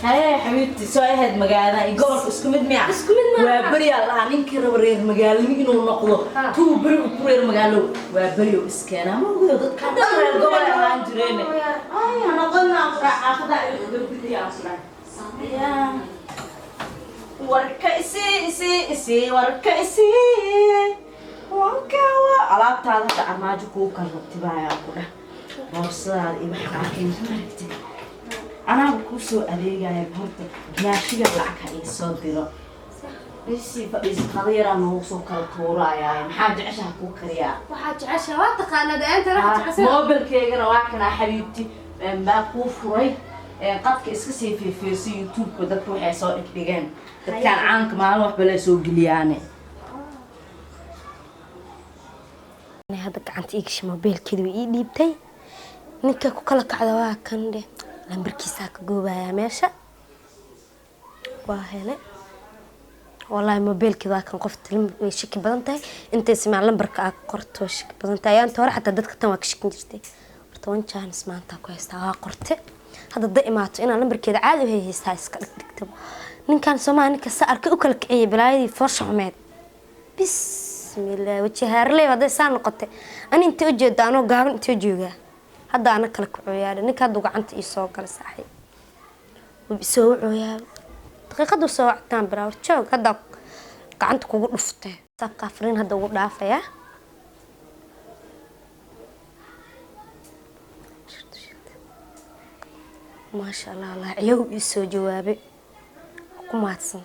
Haye xabiibti, soo ahayd magaalada iyo gobolka isku mid miya? Isku mid maaha. Waa beri aa lahaa ninkii raba reer magaalnimo inuu noqdo. Ha. Tuu beri uu ku reer magaalo waa beri oo iskeenaa. Ma ogido dadkan dhan reer gobol ay ahaan jireen. Ay ha noqon aan ku dhahay, xaafada ay gabadhii aan ku dhahay. Warka isii, isii, isii, warka isii. Wanka waa alaabtaada hadda armaajo kuu kala ratibaayaa ku dhah. Boorsadaada iyo waxa aa keento maaragtay. Anaaba kuu soo adeegaya horta, maashiga lacag ha ii soo diro. Isii fadhiisa, qado yaraa noogu soo kala tuurayaa. Maxaa jeceshaha kuu kariyaa? Waxaa jecesha waa taqaanaa daanta waxa jecesha. Mobilkeygana waa kanaa xabiibti, baa kuu furay. Qadka iska sii fiirfiirsa YouTube-ka, dadka waxay soo dhigdhigeen dadkaan caanka maalin waxba la soo geliyaane. Hadda gacanta ii gashay mobilkeeda, way ii dhiibtay. Ninka ku kala kacda waa kan dheh, lambarkiisaa ka goobayaa meesha waa hele. Wallaahi mobilkeeda waa kan. Qofta way shaki badan tahay, intay simaan lambarka aa qorto way shaki badan tahay. Ayaanta hore xataa dadka tan waa ka shakin jirtay. Horta one chance maanta ku haystaa, waa qorte. Hadda da imaato inaan lambarkeeda caadi u haystaa iska dhigdhigtaba. Ninkan Soomaa, ninka sa arkay u kala kiciyay balaayadii foosha xumeed. Bismillah, waji haarley hadday saa noqotay. Ani intee ujeeda anoo gaaban intee joogaa hadda ana kala kacooyaa. Ninka hadduu gacanta ii soo galay saaxiib, wuu isoo wacooyaa, daqiiqadu soo wactaan biraa. War joog, hadda gacanta kugu dhuftay saabkaa fariin hadda ugu dhaafayaa. Maasha Allah, Allah ciyagu ii soo jawaabay. Waa ku mahadsan.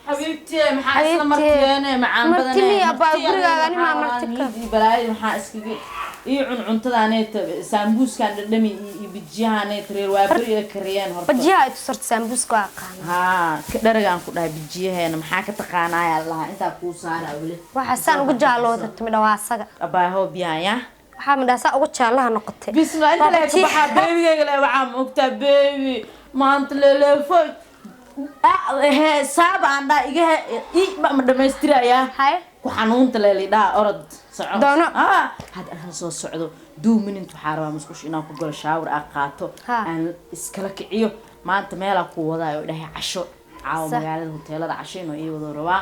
Xabiibti, maxaa isla Xabiibti, martiyeene macaan marti badane? miya, baa gurigaaga ani maa marti ka- Balaayada maxaa iskaga ii cun cuntadaaneeta, saambuuskan dhadhami iyo bijiyahaneeta reer waa beri ay kariyeen horta. Bajiyaha ay tusarta, saambuuska waa aqaana. Haa, ka dharagaan ku dhahay. Bijiyaheena maxaa ka taqaanaayaa lahaa intaa kuu saaraa weli. Waxaa saan ugu jaalooda timidha waa asaga. Abaahoo biyaha ya. Waxaa midhaa saa ugu jaallaha noqotay. Bismillah, inta Waa lee ka bajiya. baxaa beebigayga lee waxaa ma ogtaa beebi maanta leleefo hee saaba aan dhaa iga he i ma dhamaystirayaa. Haye. Ku xanuunta leelidhaa, orod soco. Doono. Ah, hadda aan soo socdo 2 minute, waxaa rabaa musqusha inaan ku galo, shower aan qaato, Ha. aan iskala kiciyo. Maanta meelaa ku wadaayo oo dhahay casho caawa. Sax. Magaalada hoteelada casho inuu ii wado rabaa.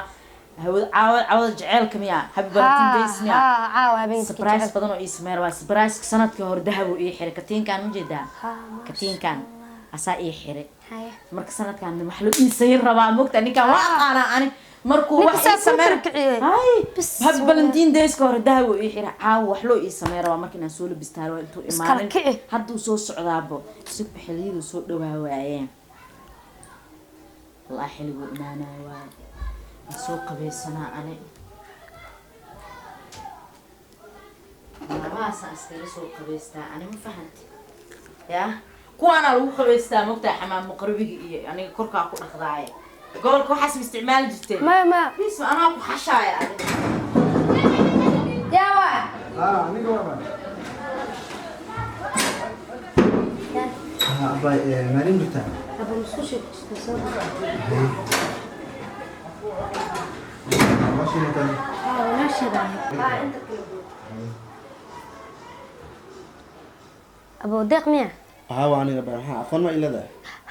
Hawada caawa, caawada jaceylka miya? Happy Valentine Days miya? Haa, caawa habeenkii. Surprise jecel. badan oo ii sameyn rabaa. Surprise sanadkii hore dahab uu ii xiray, katiinkan ma jeedaa? Ha, maasha. Katiinkan asaa ii xiray. Haye. Marka sanadkan wax loo iisayin rabaa, mogta ninkan waa aqaanaa ani markuu Ninka wax saa ii kuu sameyn. kala kiciyey. Hay. Bis. Happy Valentine Days ka hore dahab uu ii xiray. Caawa wax loo ii sameyn rabaa, marka inaan soo labistaa rabaa intuu Iskala imaanin. kici. Hadduu soo socdaabo isagba, xilliyaduu soo dhawaa waayeen. Wallaahi xilliguu imaanayo waaye, waan soo qabaysanaa ani, labahaasaan iskaga soo qabaystaa ani, ma fahanti ya? Kuwaanaa lagu qabaystaa, mogtahay, xamaam muqrabiga iyo aniga korkaa ku dhaqdaaye. Gobolka waxaas ma isticmaali jirteen? Maya, maya. Bis anaa ku xashaaya adi. Yaa waa. Ah, aniga waa. Ah, abay, maalin jirtaa? Aba musqusha ku jirta, soo Haye. Waa shiilataa. Haa, walaasheeda ahayd. Haa, inta kale guud. Abuu Deeq miya? Waxaa waa aniga baa, maxaa aqoon ma ilada?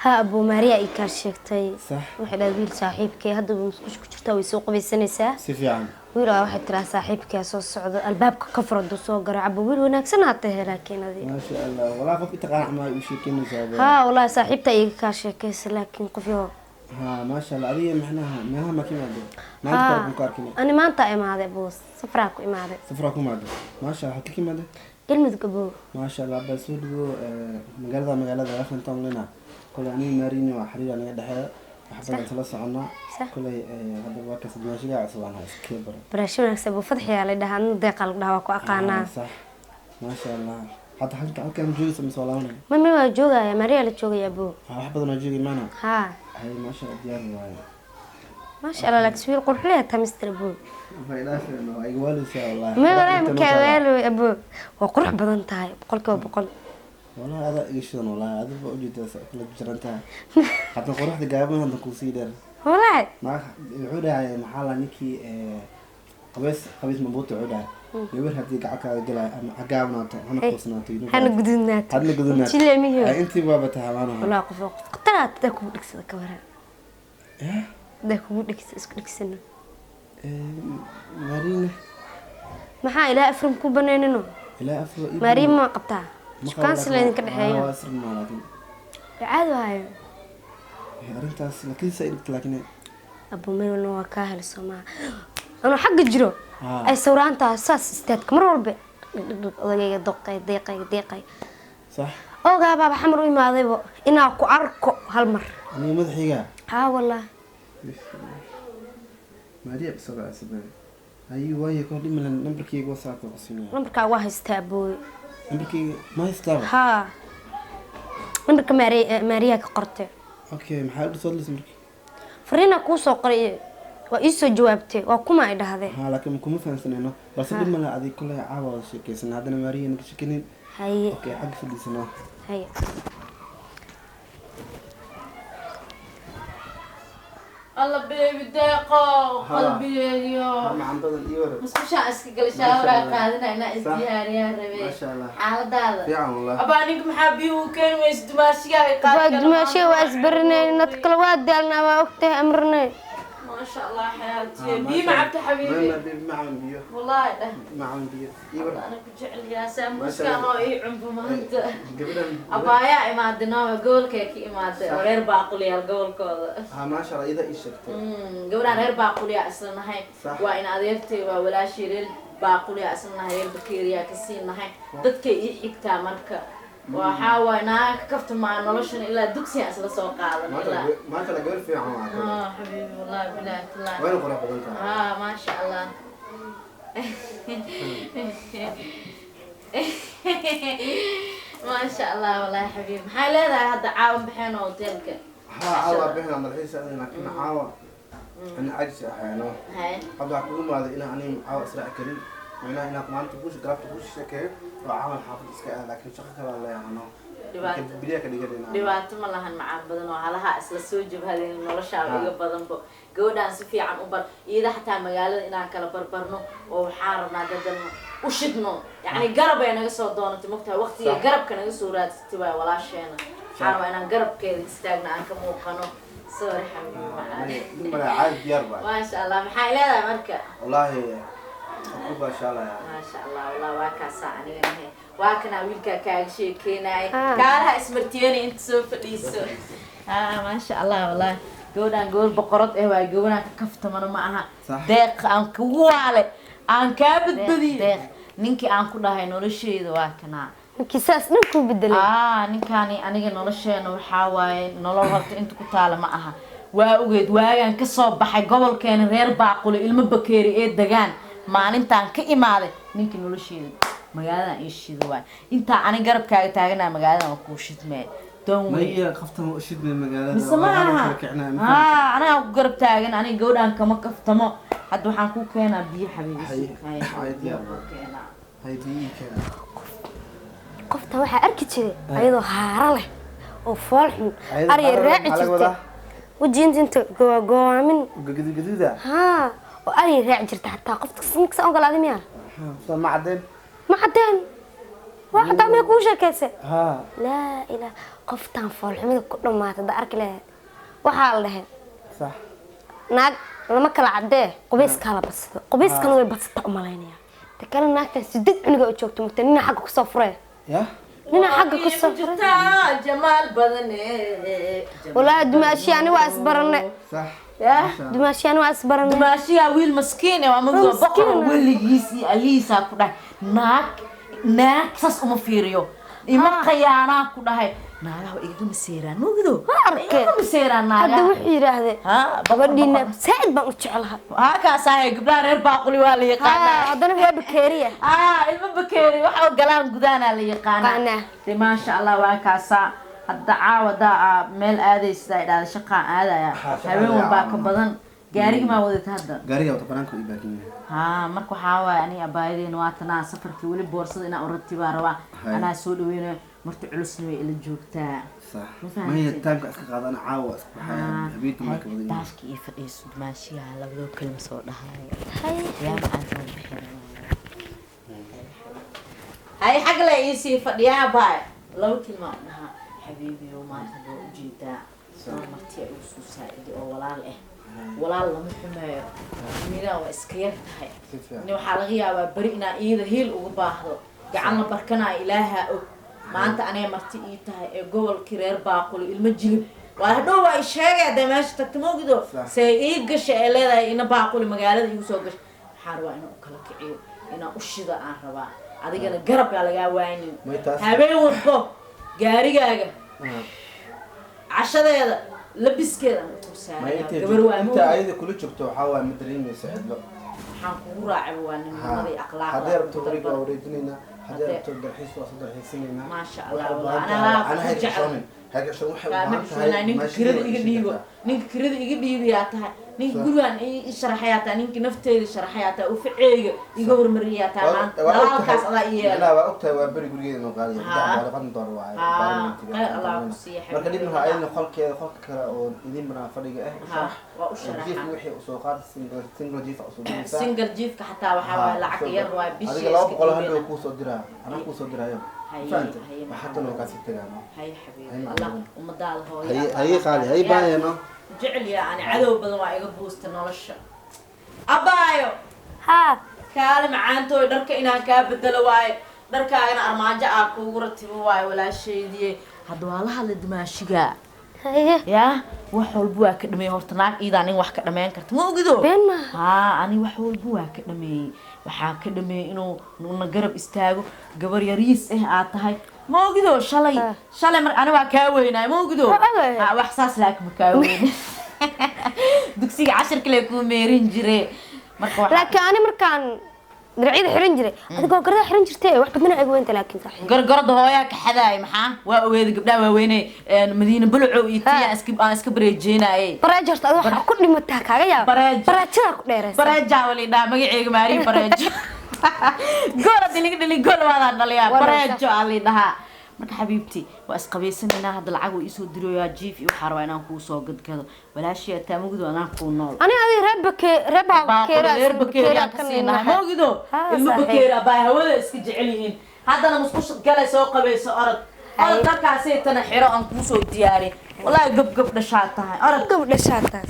Haa abuu, Maariya ii kaa sheegtay. Sax. Waxay dhahay wiil saaxiibkay hadda buu musqusha ku jirtaa, way soo qabaysanaysaa. Si fiican. Wiil aa waxay tiraa saaxiibkay soo socdo, albaabka ka furo hadduu soo garo. Cabo wiil wanaagsan haa tahay laakiin adiga. Maasha Allah. Walaa qof itaqaan ma ii sheekeynaysaa baa. Haa wallaahi saaxiibta iiga kaa sheekaysa, laakiin qof yahow. Haa, maasha Allah. Adiga maxnaha meelaha ma ka imaado? Maanta Haa. kor ku arkin. Ani maanta imaaday abuu, safaraa ku imaaday. Safra ku imaado. Maasha Allah, halka ka imaado? Galmudug abuu. Maasha Allah, baa soo dhawo magaalada Washington lena. Kole aniga Maariini waa xiriir naga dhexeeya. Wax badan isla soconnaa. Sax. Kolay hadda waa kas dimaashiga cusub aan iska baro. Barasho wanaagsan abuu, Fadxiyaa la dhahaa, adna Deeqaa la dhahaa, waa ku aqaanaa. Sax. Maasha Allah. Hadda halkan ma joogaysa mise waa laabanaya? Ma waa joogaya, Maariya la joogaya abuu. Wax badan oo joogi maana. Haa. Hay, maasha Allah, diyaar waaye. Maasha Allah, laakiin wiil qurux leh taa mister abuu. Ma ilaafeen waa iga waalaysaa wallaahi. Ma walaahi makaa waaloy abuu, waa qurux badan tahay 100%. Wallahi adaa iga shidan, wallaahi adiga baa ujeedaa sa kula jiran tahay. Hadda quruxda gaaban hadda kuu sii dheer. Walaahi. Ma wuxuu dhahay maxaa la ninkii Qabeys qabeys ma buuta wuxuu dhahay gabar haddii gacankaada galaayo ama hagaabnaato hana kuusnaato, you know. Hana gududnaato. Hadna gududnaato. Jilemiyo. Ay, intii waaba tahabaanaha. Walaa qof qof qataraad hadaa kugu dhegsada ka waran, hadaa kugu dhegsa isku dhegsano. Marina. Maxaa ilaa afran ku banaynino? Ilaa afro. Maariin ma qabtaa? Shukaansi la idinka dhexeeyo. Waa sirnaa, laakiin caadi waayo. Arrintaas laakiin saa dhigta, laakiin abuumayna waa kaa hel soomaa anuu xagga jiro. Ay sawiraantaa saas istaadka mar walba dhigdhig odagayga doqay deeqay deeqay. Sax. Ogaa baaba xamar u imaadaybo inaa ku arko hal mar. Aniga madaxayga. Haa wallah. Maariya bisada asabay ayu waaye kor dhimalan nambarkayga WhatsApp ku siinaya. Nambarkaa waa haystaa abooy. Nambarkayga ma haystaaba? Haa, nambarka maariyaa ka qortay. Okay, maxaa u soo lisay markii? Fariinaa kuu soo qoray, waa ii soo jawaabtay, waa kuma ay dhahdee. Haa, laakiin kuma fahansanayno, balse dhib male, adig kolay caawa wada sheekaysan haddana Maariya naga shekinin. Haye. Okay, xagga fadhiisanaa. Haye. Alla baby deeqo qalbigeeyo. Macan badan iyo warar. Musqushaan iska galay, shaawaraa qaadana inaa isdiyaariyaan rabee. Maasha Allah. Xaaladaada? Fiican wallah. Abaa ninka maxaa biyo uu keeni weysa dumaashigaaga? Waa dumaashiga waa isbarinay, nad kale waa daalnaa, waa ogtahay amrinay. Maasha Allah xayaatiye, biyo ma cabta xabiibi? Baby macan biyo. Wallahi dheh. Macan biyo iyo warar. Ana ku jecel yahaa saamuuskaan oo ii cunbo maanta. Gabadhan abaayaa imaada nooma gobolkay ka imaada oo reer baaquliyaal gobolkooda. Haa, maasha Allah, iyada ii sheegtay. Gabadhaan reer baaquliyaa isla nahay. Sax. Waa in adeertay, waa walaashii, reer baaquliyaa isla nahay, reer bakeeriyaa kasii nahay, dadkay ii xigtaa. Marka waxaa waay naaga ka kaftamaa noloshan ilaa dugsiyan isla soo qaadan ilaa maasha Allah, gabar fiican waa. Ah xabiibi, wallahi bilahi tallahi. Wayna qurux badan tahay. Ah maasha Allah, maasha Allah, wallahi xabiibi, maxay leedahay hadda caawan baxeen oo hoteelka? Haa, caawa bixina madaxiisa adina, laakiin caawa ana cajis ahayno. Hay. Hadda waxaa kugu imaaday inaan aniga caawa israaci karin, macnaha inaan maanta kuush galabta kuush sheekeeyo oo caawan xaafad iska ah, laakiin shaqo kale aan leeyahano. Dhibaato. Biliya ka dhiganayna. Dhibaato ma lahan macaan badan oo halaha isla soo jabhadeen noloshaaba iga badanbo. Gabadhaan si fiican u bar iyada, xataa magaalada inaan kala barbarno oo waxaan rabnaa dadan u shidno, yacni garab ay naga soo doonatay, mogtahay waqtiga garabka naga soo raadsatay waay walaasheena. Waxaan rabaa inaan garabkeeda istaagno, aan ka muuqano. Sorry xabiibi macaan. Mala caadi diyaar baa. Maasha Allah, maxay leedahay marka? Wallaahi ku baashaalaya. Maasha Allah, wallah waa kaasaa anigana he waa kanaa wiilkaa kaaga sheekeenaay. Ah. Kaalaha ismartiyeena inta soo fadhiiso. Maasha Allah, wallahi gabadhaan gabadh boqorad eh waay, gabadhaan ka kaftamana ma aha. Sax. Deeq aan kugu waale aan kaa badbadiyo, deeq ninkii aan ku dhahay nolosheyda waa kanaa. Ninkii saas dhan kuu bedelay. Ninkaani aniga nolosheena waxaa waaye nolol horta inta ku taala ma aha, waa ogeed waagaan kasoo baxay gobolkeena reer baaquli ilmo bakeeri ee degaan maalintaan ka imaaday, ninkii nolosheeda magaaladan ii shida waay. Intaa ani garabkaaga taaganaa magaaladan waa kuu shidmee, don't worry. Maya qaftan u shidmay magaalada. Mise ma aha? Haa, anaa ku garab taagan, aniga gabadhaan kama kaftamo. Hadda waxaan kuu keenaa biyo xabiibi. Hay, Hay, hay, biyo diyaar. kuu keenaa. Hay, biyo ii keena. Qofta waxaa arki jiray ayadoo haaro leh oo fool xun. Ayadoo arya haaro leh, raaci maxaa laga jirtay wadaa? Weji inta inta googoomin. Gaduud gaduuda. Haa, oo arya raaci jirta xataa qofta ninkasa ogolaaday miyaa? Qoftan ma cadeen. Ma cadeen, waa xataa miyaa kuu sheekaysa? Haa. Laa ilaa qoftaan foolxumida ku dhammaatay hadda arki lahayd, waxaa la dhahay Sax. naag lama kala caddee, qubayskaa la badsado, qubayskana way badsataa umalaynaya. Ta kale naagtan 8 cunuga u joogto mugta, nina xagga kusoo furay. Ya. Nina xagga kusoo furay. Jirtaa jamaal badane. Walaahi dumaashi ani waa isbaranay. Sax. Yah. Dumaashi ani waa isbaranay. Dumaashigaa wiil maskiin eh waa magoo Miskiin boqor ah. weligiis iyo alihiisaa ku dhahay naag naag saas uma fiiriyo, ima khayaanaa ku dhahay, naagaha waa igaga maseeraan mugdo. Ma arkeen. Igaga maseeraan hadda naagaha. Wuxuu yidhaahdee ha gabadhiina saaid baan u jeclahay. Halkaas ahay gabdhaha reer baaquli waa la yaqaanaa. Haddana waa bakeeriya. Ilmo bakeeri waxa galaan gudaanaa la yaqaanaa. Yaqaanaa. De maasha Allah, waa kaasaa. Hadda caawa daa meel aadaysa ay dhahda shaqaan aadaya. Ha, shaqaan habeen walbaa aadaya. Ka badan gaarigi maa wadata hadda? Gaariga wata, banaanka ii baakin yahay. Haa, marka waxaa waaye aniga abaayadeena waa tanaa safarkii weli boorsada inaan u ratibaa rabaa. Hay. Anaa soo dhaweynayo. Marti culusna way ila joogtaa. Sax. Ma fahamtay? Maya, timeka iska qaadana, caawa isku baxaya, habeenkii marka badan. Daashka iyo fadhiiso, dumaashiyaha labadoo kalima soo dhahayo. Hay. Yaa macaantaan bixin. Hay, xag le iisii fadhiyaa baay. Laba kilma u dhahaa, xabiibiyo, maanta waa ujeedaa soo marti ay ugu soo saaciday oo walaal ah. Walaal lama xumeeyo, dunyadan waa iska yar tahay. Si fiican. Ni waxaa laga yaabaa beri inaa iyada hiil uga baahdo, gacan la barkanaa Ilaaha og. Maanta anay marti ii tahay ee gobolkii reer Baaquli ilmo Jilib waa hadhow waa i sheegaya dee meesha tagta maogido. Sax. See ii gashay ee leedahay ina Baaquli magaalada iigu soo gashay. Waxaan rabaa inaan u kala kiciyo, inaan u shida aan rabaa. Adigana garab yaa lagaa waaynin. May taas- Habeen walbo gaarigaaga, cashadeeda, labiskeeda aan u Maya, korsaaraya. intay Gabar waa inta maogid. ayada kula joogto waxaa waaye ma dareemayso cidlo. Waxaan kugu raacay waa nimnimadii, akhlaaqda. Haddii rabto wareeg waa wareejinaynaa, haddii Haddii- rabto dalxiis waa soo dalxiisinaynaa. Maasha Allah, Waxay u wallah, baahan anaa tahay- ku anaa hayga jecel. xishoonin, hayga xishoonin, waxay u Kaama baahan tahay xishoonaa. Ninka maashinada kirada way iga ishi dhiibo, kartaa. ninka kirada iga dhiibayaa tahay, ninka Sax. gurigaan i sharaxayaa tahay, ninka nafteeda sharaxayaa tahay, uficeyga iga hormariyaa tahay. Maanta Waa ogtahay- dalaalkaas adaa i yeela. Macnaha waa ogtahay, waa beri gurigeeda noo qaadaya. 350 doolar waaye, baarlamaantiga. Khayr Allah ku siiya. Marka dhib xabiibi. waxaa ayadana qolkeeda, qolka kale oo idin banaan fadhiga ah u sharax. Waa u Oo sharaxa. jiifka wixii usoo qaada, single jiifa usoo diraysaa. Single jiifka xataa waxaa waaye lacag yar waay bishii. Adiga laba Iska boqol hadhow dhiibina. kuusoo diraa, anaa kuusoo diraayo. Haye, Fahantay? haye, Waxaa tan oo kaasi tagaano. Haye xabiibi. Haye, Allah macallin. ummadaada hooyo. Haye Allah. haye qaali, haye Yaa. baayano. Jecel yaa ani cadow badan waa iga buusta nolosha. Abaayo. Haa. Kaale macaantooy, dharka inaan kaa bedelo waaye, dharkaagana armaajo aa kuugu ratibo waaye. Walaashaydiye, hadda waa la hadlay dumaashiga. Haye. Yaa, wax walba waa ka dhameeyey. Horta naag iidaa nin wax ka dhameyn karta ma ogido. Been maaha. Haa, ani wax walba waa ka dhameeyey. Waxaa ka dhameeyey inuu na garab istaago. Gabar yariis ah aad tahay ma ogido. Shalay shalay mar ani waa kaa weynaay ma ogido. Waa ogahay. Ha, wax saas laakiin ma kaa weyne, dugsiga cashirka le kuu meerin jire. Marka Laakiin ani markaan diracyada xiran jiray, adigoo garada xiran jirtay, wax badana iga weynta laakiin saaxiib. Gargarada hooyaa ka xadaay. Maxaa waa ogeeda gabdhaha waaweyne Madiina Bulucow iyo tiya aan iska bareejeenayay. Bareejo horta adiga waxaa ku dhimataa kaaga yaaba. Bareejo. Bareejadaa ku dheeraysa. Bareejaa wali dhaha magaceyga Maariya Bareejo. Gool hadii laga dhali, gool waadaan dhaliyaa. Waa Bareejo aa li dhahaa. Marka xabiibti, waa isqabaysanaynaa hadda. Lacag uu iisoo diroyaa, jiif iyo waxaa rabaa inaan kuu soo gadgado. Walaashii ataa mugdo, anaa kuu nool. Ani adiga reer bake, reer Baaquli reer bakeeri aan ka siinahay ma ogido. Ilmo bakeeri abaa hawada iska jecel yihiin. Haddana musqusha galay, soo qabayso, orod orod, dharkaasay tana xiro aan kuu soo diyaari. Wallaahi gab gab dhashaa tahay, orod. Gab dhashaa tahay.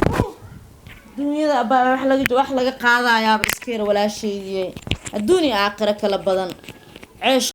Dunyada abaa wax laga qaadayaaba iska yar. Walaashaydiye, adduun iyo aakhiro kala badan ceesh.